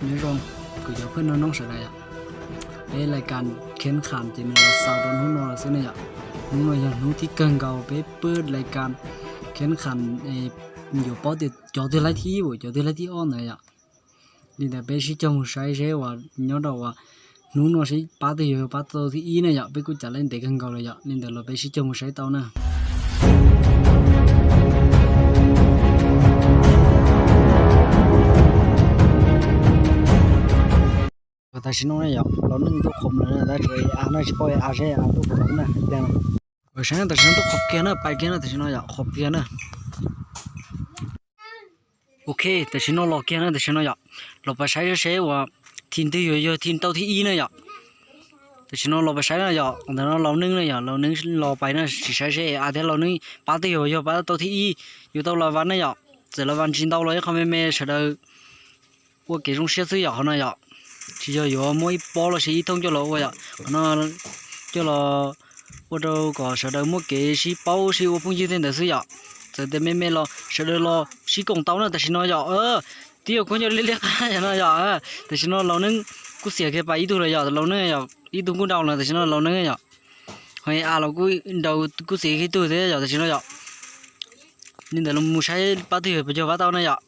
Nyob zoo kuv cov phooj ywg noob sawv daws yom. Peb lais kas kheeb kham ces nws los xaus rau hnub no xwb ne yom. Hnub no yog hnub thib kawg nkaus peb pwb lais kas kheeb kham yuav paub tias cov twg laib thib ib, cov twg laib thib ob ntawd yom. Li ntawd peb sib cog mus saib seb uas nyob rau uas hnub no seb pab twg yuav pab tau thib ib ne yom. Peb kuj cav laib ntev kawg nkaus lawm yom, li ntawd los peb sib cog mus saib tau na. Tam sim no ne yom, Laus Neej tub qhov lawm na, tab sis a no tsis paub a seb a tub qhov na tiag. Saib tam sim no tub qhov kiag na, pais kiag na tam sim no yom, qhov kiag na. Ok, tam sim no los kiag na tam sim no yom, los pais saib seb uas thib twg yuav yog thib tau thib ib na yom. Tam sim no los pais saib na yom, ntawm no Laus Neej na yom, Laus Neej los pais na, sim saib seb a thiab Laus Neej pab twg yuav yog pab tau thib ib, yuav tau las vas na yom. Txawm las vas ntsis ntau los ib qho me me sawv daws ua kev zoo siab xwb yom, qhov no yom. Tsis yog yuav muab ib pob los sis ib thooj coj los ua yom, qhov no coj los ua rau kom sawv daws muaj kev sib paub sib ua phooj ywg tej ntawd xwb yom. Txawm tias me me los sawv daws los sib koom tau na tam sim no yom. Twb yog kuj nyob liab liab qab no yom. Tam sim no Laus Neej kuj xiam kiag pais ib tug lawm yom, Laus Neej yom, ib tug kuj nrau lawm tam sim no Laus Neej yom. Ho a los kuj nrau kuj xiam kiag ib tug thiab yom tam sim no yom. Li ntawd los mus saib pab twg yuav pab tau na yom.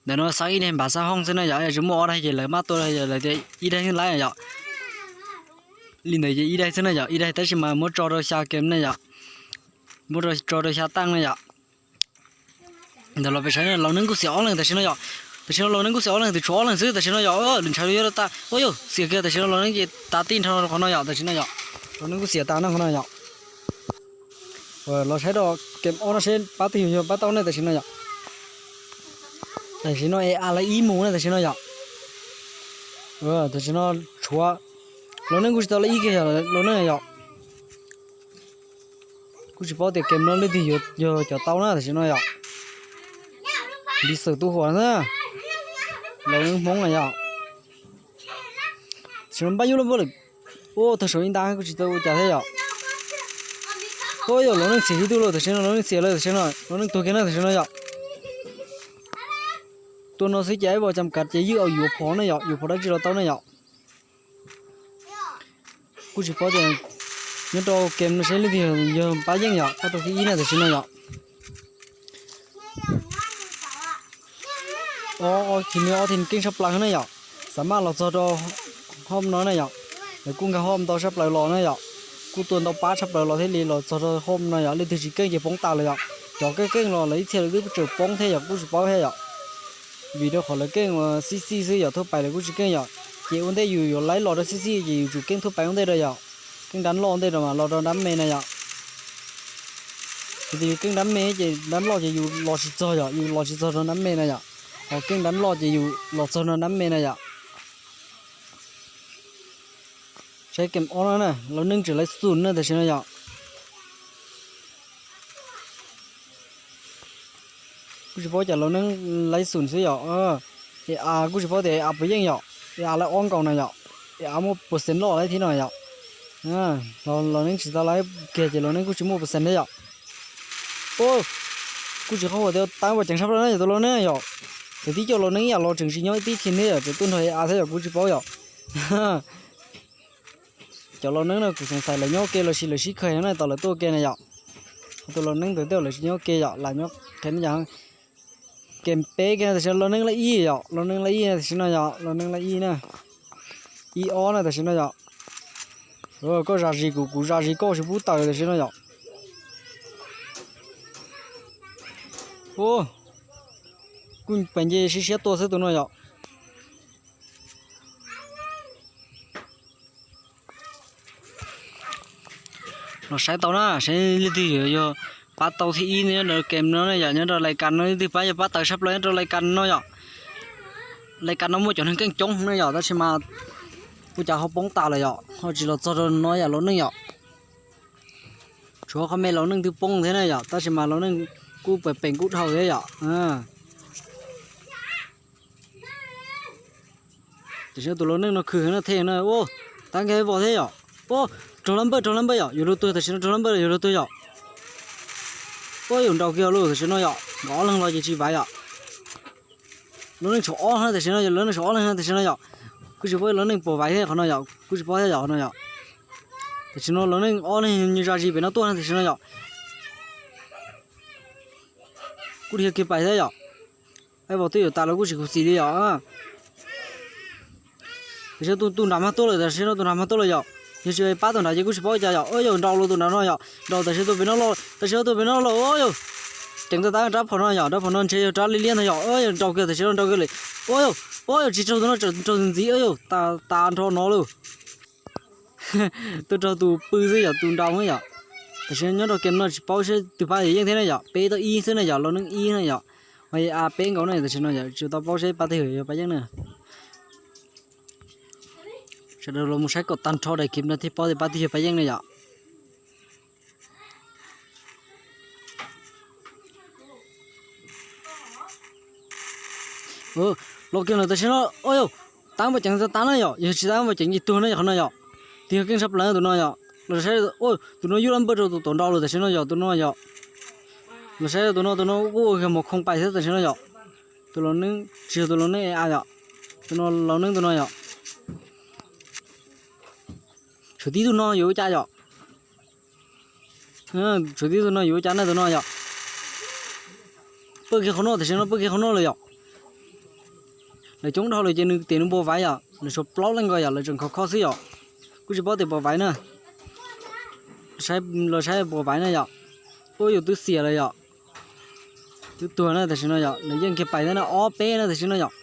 Ntawm no xab ib daig npam xab hooj xwb na yom, tsis muaj ob daig ces lawv maj tua lawv tias ib daig laib yom. Li ntawd ces ib daig xwb na yom, ib daig tab sis mas muab tso rau xya kem na yom. Muab tso rau xya taaj na yom. Ntawm los peb saib Laus Neej kuj xiam ob leeg tam sim no yom. Tam sim no Laus Neej kuj xiam ob leeg, twb tshuav ob leeg xwb tam sim no yom. Lwm ntshav yuav tau tas, ua yog xiam kiag tam sim no Laus Neej ces tas tib nrho qhov no yom tam sim no yom. Laus Neej kuj xiam tas na qhov no yom. Los saib rau kem ob no seb pab twg yog pab tau ne tam sim no yom. Tam sim no es a lawv ib mus ne tam sim no yom. Tam sim no tshuav Laus Neej kuj tsis tau lawv ib kiag yom, Laus Neej yom. Kuj tsis paub tias kem no leej twg yog cov tau na tam sim no yom. Li xwm tu huam na, Laus Neej Hmoob na yom. Tam sim no npaj yub lub npaj lwm, ua tag saum ib nta kuj tsis tau ua cas thiab yom. Ua yog Laus Neej xiam ib tug lawm tam sim no, Laus Neej xiam lawm tam sim no, Laus Neej tuag kiag na tam sim no yom. Tua no xwb ces ib vos cam kav ces ywj au yuav phom ne yom, yuav phom dab tsi los tau ne yom. Kuj tsis paub tias nyob rau kem no seb leej twg yog pab yeej yom, pab tau thib ib na tam sim no yom. Ob, ob thim, ob thim keej tshaj plaws na yom, xav maj los txog rau hom no na yom. Lawv kuj nkag hom ntau tshaj plaws los na yom. Kuj tua ntau pab tshaj plaws los thiaj li los txog rau hom no yom, leej twg tsis keej ces poob tas lawm yom. Cov keej keej los lawv ib txhia lawv twb tseem poob thiab yom, kuj tsis paub thiab yom. Vim rau qhov lawv keej xij xij xwb yom, thuaj pais lawv kuj tsis keej yom. Ces ua ntej yus yuav laib los rau xij xij ces yus tsum keej thuaj pais ua ntej rau yom. Keej dab loj ua ntej rau mas los rau dab me na yom. Yus keej dab me ces dab loj ces yus los tsis txog yom, yus los tsis txog rau dab me na yom. Ho keej dab loj ces yus los txog rau dab me na yom. Saib kem ob no na, Laus Neej tseem laib xum na tam sim no yom. Kuj tsis paub cas Laus Neej laib xum xwb yom. Es a kuj tsis paub tias a puas yeej yom. Es a laib ob nkaus na yom. Es a muaj percent loj laib thiab no yom. Laus Neej tsis tau laib kiag ces Laus Neej kuj tsis muaj percent thiab yom. Kuj tsis qhov huam tias tau vas ceev tshaj plaws na yom, tus Laus Neej yom. Ces tib co Laus Neej ib yam los tseem tsis nyob ib tib thim thiab yom, tseem tuaj nrog a thiab yom, kuv tsis paub yom. Cov Laus Neej no kuv xoom xais lawv nyob ua ke los sis lawv sib khawg na, tom lawv tuaj ua ke na yom. Tus Laus Neej ntawd tej lawv tsis nyob ua ke yom, lam nyob qhia yom. Kem peb kiag tam sim no Laus Neej lab ib yom, Laus Neej lab ib tam sim no yom, Laus Neej lab ib na. Ib ob na tam sim no yom. Koj zam zis kuv, kuv zam zis koj tsis pub tawm tam sim no yom. Kuj pem nce siab siab tuaj xwb tus no yom. Los saib tau na, saib leej twg yuav yog pab tau thib ib nyob rau kem no na yom, nyob rau lais kas no leej twg pab yog pab tawv tshaj plaws nyob rau lais kas no yom. Lais kas no muaj cov neeg keej coob na yom, tab sis mas ua cas ho poob tas lawm yom, ho tsis los txog rau no yom Laus Neej yom. Tshuav qhov me Laus Neej twb poob thiab na yom, tab sis mas Laus Neej kuj pem pem kuj dhau thiab yom. Tam sim no tus Laus Neej no khwv heev na, thej na, tab nkag voj thiab yom. Raug lab npawj, raug lab npawj yom, yuav luag tuag tam sim no, raug lab npawj yuav luag tuag yom. Ua yus nrau kiag lawm tam sim no yom, nkawd ob leeg los ces tsis vaiv yom. Lawv neej tshuav ob na tam sim no yom, lawv neej tshuav ob leeg na tam sim no yom. Kuj tsis paub lawv neej puas vaiv thiab qhov no yom, kuj tsis paub thiab yom qhov no yom. Tam sim no lawv neej ob leeg zaj zis pem no tuaj na tam sim no yom. Kuj dhia kiag pais thiab yom. Ib vauv twb yuav tas los kuj tsis khuv xim li yom. Tam sim no tus nram mag tuaj lawm, tam sim no tus nram mag tuaj lawm yom. Yog tsis pab tus nram ces kuj tsis paub cas yom. Yog nraus los tus nram no yom, nraus tam sim tus pem no los, tam sim no tus pem no los yom. Ceev tas tas rab phom no yom, rab phom no ntshe yog rab liab liab ntag yom. Yog nraus kiag tam sim no nraus kiag lawm. Yog tsis raug tus no, raug tus ntxiv, yog tas nrho no lauj. Tuaj raug tus pw xwb yom, tus nraus yom. Tam sim no nyob rau kem no tsis paub seb twg pab yeej thiab na yom, peb tau ib xwb na yom, los neej ib na yom. Ho a peb nkaus na tam sim no yom, tsis tau paub seb pab twg yog pab yeej na. Sawv daws los mus saib kom tag nrho daim kem no thiaj paub tias pab twg yog pab yeej na yom. Los kiag lawm tam sim no, yog tab npau ceev tas tas na yom, yog tsis tab npau ceev ces tuag na yom qhov no yom. Tus yog keej tshaj plaws tus no yom. Los saib, tus no yub lab npawj rau tus tom nraus lawm tam sim no yom, tus no yom. Los saib tus no, tus no kuj ua mos khoo pais thiab tam sim no yom. Tus laus neeb tsis yog tus laus neeb a yom, tus no laus neeb tus no yom. Tshuav tib tug no yuav ua cas yom. Tshuav tib tug no yuav ua cas na tus no yom. Pawj kiag qhov no tam sim no, pawj kiag qhov no lawm yom. Lawv coob dhau lawm ces nws tias nws puas vaiv yom, lawv tshuav plaub leej nkaus yom, lawv tseem khov kho xwb yom. Kuj tsis paub tias puas vaiv na. Los saib puas vaiv na yom. Ua yus twb xiam lawm yom. Twb tuag na tam sim no yom, lawv yeej kiag pais thiab na, ob peb na tam sim no yom.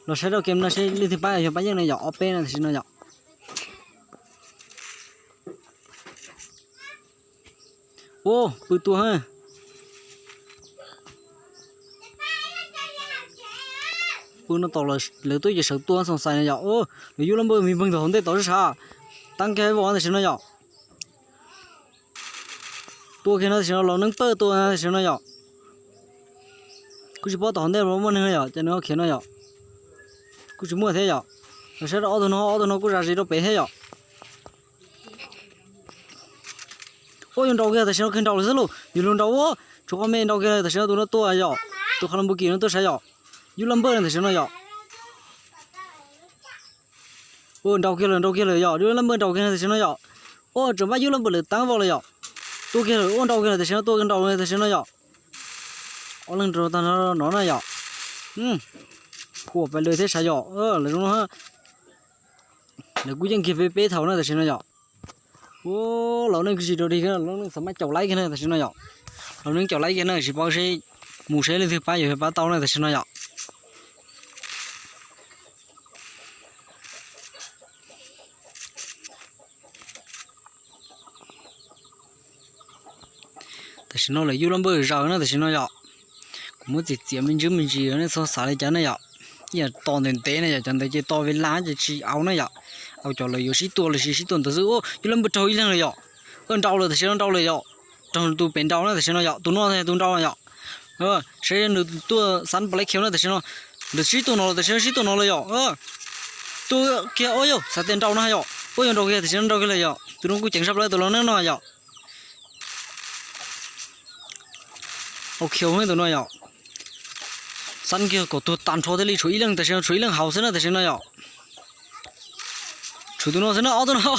Los saib rau kem no seb leej twg pab yog pab yeej na yom, ob peb na tam sim no yom. Ua pw tuag. Pw no tom lawv tuaj ces sawv tuaj xoo xais no yom. Lawv yub lab npawj me npeeg tom hauv ntej tod sav. Tab kiag voj tam sim no yom. Tua kiag no tam sim no, laus neeb pawj tua tam sim no yom. Kuj tsis paub tom hauv ntej muaj neeg yom, ces nws khiav no yom. Kuj tsis muaj thiab yom. Los saib rau ob tug no, ob tug no kuj zam zis rau pem thiab yom. Ua yus nraus kiag tam sim no, kiag nraus lawm xwb lauj, yus lug nraus ua. Tshuav qhov me nraus kiag tam sim no, tus no tuaj yom. Tus qhov los npu kim no tuaj sav yom. Yub lab npawj tam sim no yom. Ua nraus kiag lawm, nraus kiag lawm yom, yub lab npawj nraus kiag tam sim no yom. Ua tseem npaj yub lab npawj lawm, tab voj lawm yom. Tua kiag lawm, ua nraus kiag lawm tam sim no, tua kiag nraus tam sim no yom. Ob leeg rau tag no na yom. Kuj pais lawm thiab sav yom, lawv zoo no. Lawv kuj yeej kiag peb peb thaum na tam sim no yom. Ua laus neej kuj tsis rau dig, laus neej xav maj caum laib kiag na tam sim no yom. Laus neej caum laib kiag na, tsis paub seb mus seb leej twg pab yuav pab tau na tam sim no yom. Tam sim no lawv yub lab npawj zaws na tam sim no yom. Kuv muab txiav txiav me ntsis me ntsis, nej txhob xav li cas na yom. Ib yam tos ntev ntev na yom, cov ntawd ces tos vim lag ces tsis au na yom. Au cov lawv yuav sib tua los sis sib tua ntawd xwb. Yub lab npawj raug ib leeg lawm yom. Nraus lawm tam sim no, nraus lawm yom. Raug tus pem nraus na tam sim no yom, tus no tus nraus yom. Saib nws tuaj xab pas laib khiav na tam sim no. Nws sib tua no lawm tam sim no, sib tua no lawm yom. Tua kiag, ua yog xav tias nraus no yom. Ua yog nraus kiag tam sim no, nraus kiag lawm yom. Tus no kuj ceev sab plaws tus laus neeb no yom. Au khiav tus no yom. Xab kiag kom tuag tag nrho thiaj li tshuav ib leeg tam sim no, tshuav ib leeg hauv xwb na tam sim no yom. Tshuav tus no xwb na, ob tug no.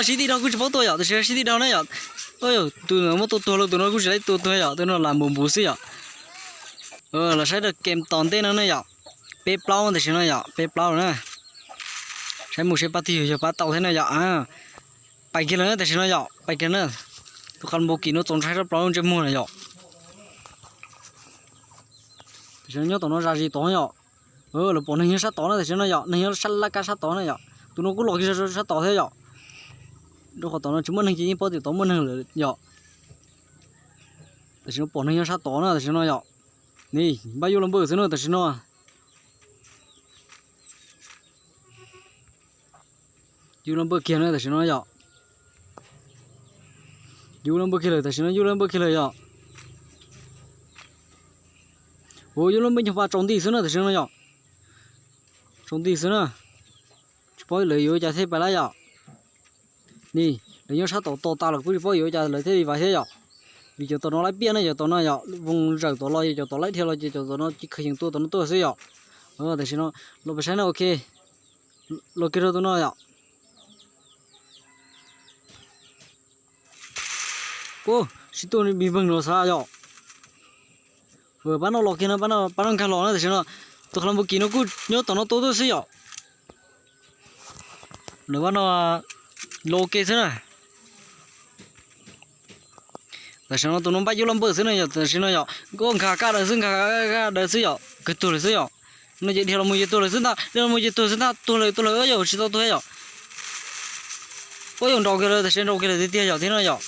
Sib tij dhau kuj tsis paub tua yom, tam sim no sib tij dhau na yom. Tus muab tua tuag los tus no kuj tsis laib tua tuag yom, tus no lam npus npus xwb yom. Los saib rau kem tom ntej no na yom. Peb plaub tam sim no yom, peb plaub na. Saib mus seb pab twg yog pab tau thiab na yom. Pais kiag lawm na tam sim no yom, pais kiag na. Tus qhov npau kis no txaus ntshai sab plaub ntsej muag na yom. Tam sim no nyob tom no zam zis tod yom. Lawv pom neeg nyob sab tod na tam sim no yom, neeg nyob sab laj kab sab tod na yom. Tus no kuj los kiag sab tod thiab yom. Rau qhov tom no tsis muaj neeg ces yeej paub tias tod muaj neeg lawm yom. Tam sim no pom neeg nyob sab tod na tam sim no yom. Nim npaj yub lab npawj xwb na tam sim no. Yub lab npawj kiag na tam sim no yom. Yub lab npawj kiag lawm tam sim no, yub lab npawj kiag lawm yom. Ua yub lab npawj nyuag pas tsaus nti xwb na tam sim no yom. Tsaus nti xwb na. Tsis paub lawv yuav ua cas thiaj pais lawm yom. Nim, lawv nyob sab tom tos tas los kuj tsis paub yuav ua cas lawv thiaj li vaiv thiab yom. Vim cov tom no laib piaj na, cov tom no yom, voos zawm tom los, cov tom laib dhia los ces cov tom no cia khaws yees tua tom no tuaj xwb yom. Tam sim no los peb saib no, ok, los kiag rau tus no yom. Ua, tsis tuaj me npawg no xav yom. Pab no los kiag no, pab no nkag los na tam sim no. Tus qhov npua kis no kuj nyob tom no tuaj tuaj xwb yom. Lawv pab no los kiag xwb na. Tam sim no tus no npaj cuab laj npawj xwb no yom, tam sim no yom, nkag kaj daws xwb, nkag kaj daws xwb yom, kawg tuag lawm xwb yom. No ces dhia los mus ces tuag lawm xwb ntag, dhia los mus ces tuag xwb ntag, tuag lawm, tuag lawm, ua yog tsis tau tuag yom. Ua yog nraus kiag lawm, tam sim nraus kiag lawm tiag tiag yom, thiab no yom.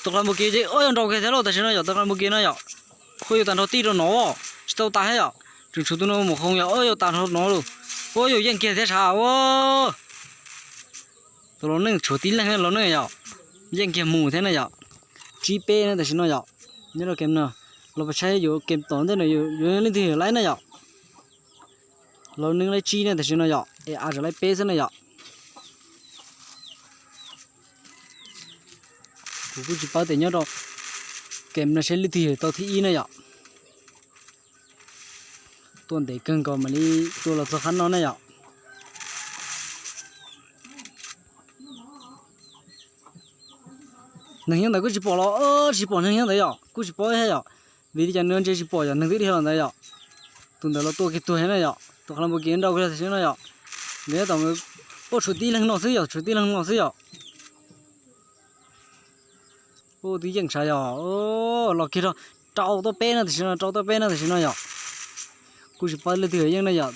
Tus qhov npua kis ces ua yog nraus kiag thiab lauj, tam sim no yom, tus qhov npua kis no yom. Ua yog tag nrho tij rau no, tsis tau tas thiab yom. Tseem tshuav tus no mus qhoo yom, ua yog tag nrho no lauj. Ua yog yeej kiag thiab sav ua. Tus laus neej tshuav tib leeg laus neej yom, yeej kiag mus thiab na yom. Tsib peb na tam sim no yom, nyob rau kem no, los peb saib yuav kem tom ntej no yuav leej twg laib na yom. Laus neej laib tsib na tam sim no yom, es a tseem laib peb xwb na yom. Kuv kuj tsis paub tias nyob rau kem no seb leej twg yuav tau thib ib na yom. Tuaj ntev kawg nkaus mam li tuaj los txog qhab no na yom. Neeg nyob ntawd kuj tsis pom los, tsis pom neeg nyob ntawd yom, kuj tsis paub thiab yom. Vim li cas nws ntshe tsis pom yom, neeg twb dhia los ntawd yom. Tus ntawd los tuaj kiag tuag thiab na yom, tus qhov npua kis nraus kiag tam sim no yom. Nws nyob tom, ua tshuav tib leeg no xwb yom, tshuav tib leeg no xwb yom. Ua twb yeej sav yom, los kiag rau, rau tau peb na tam sim no, rau tau peb na tam sim no yom. Kuj tsis paub leej twg yeej na yom.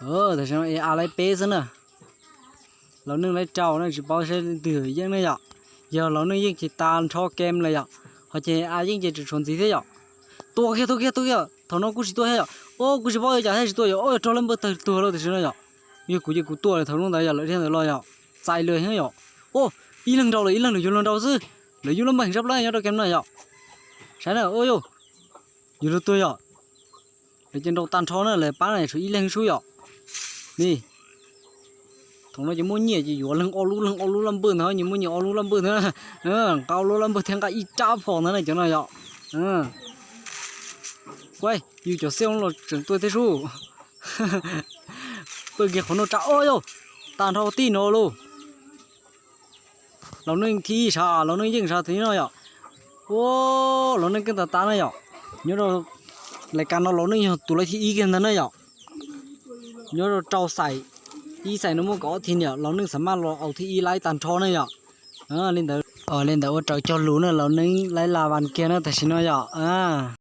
Tam sim no es a laib peb xwb na. Laus neej laib rau na, tsis paub seb leej twg yeej na yom. Yog laus neej yeej ces tas nrho kem lawm yom, ho ces a yeej ces tseem tshuav ntxiv thiab yom. Tuaj kiag, tuaj kiag, tuaj kiag, thaum no kuj tsis tuaj thiab yom. Ua kuj tsis paub cas thiab tsis tuaj yom, ua yog raug laj npawj tawg tuag lauj tam sim no yom. Yog kuv ces kuv tuaj lawm thaum no ntawd yom, lawv dhia ntawd los yom, txais lawm thiab yom. Ua, ib leeg nraus lawm, ib leeg nraus, yuav luag nraus xwb. Lawv yuav laj npawj heev tshaj plaws nyob rau kem no yom. Saib na, ua yog, yuav luag tuag yom. Lawv ces nraus tag nrho na, lawv pab na tshuav ib leeg xwb yom. Ni, thaum no ces muaj nyiaj ces yuav leeg ob lub, leeg ob lub laj npawj ntag, nyias muaj nyias ob lub laj npawj ntag. Nqa ob lub laj npawj thiab nqa ib rab phom ntag na cov no yom. Kuv, yus cov xiab los tseem tuaj thiab sub. Pawg kiag qhov no tsa, o yog, tag nrho tij no lauj. Laus neej thib ib sav, laus neej yeej sav thib no yom. Ua, laus neej keej tas tas na yom. Nyob rau lais kas no laus neej yog tus laib thib ib kiag ntag na yom. Nyob rau rau xais, ib xais no muaj kaum ob thib yom, laus neej xam maj los aus thib ib laib tag nrho na yom. Li ntawd, li ntawd ua raws cog lus na, laus neej laib la vas kiag na tam sim no yom.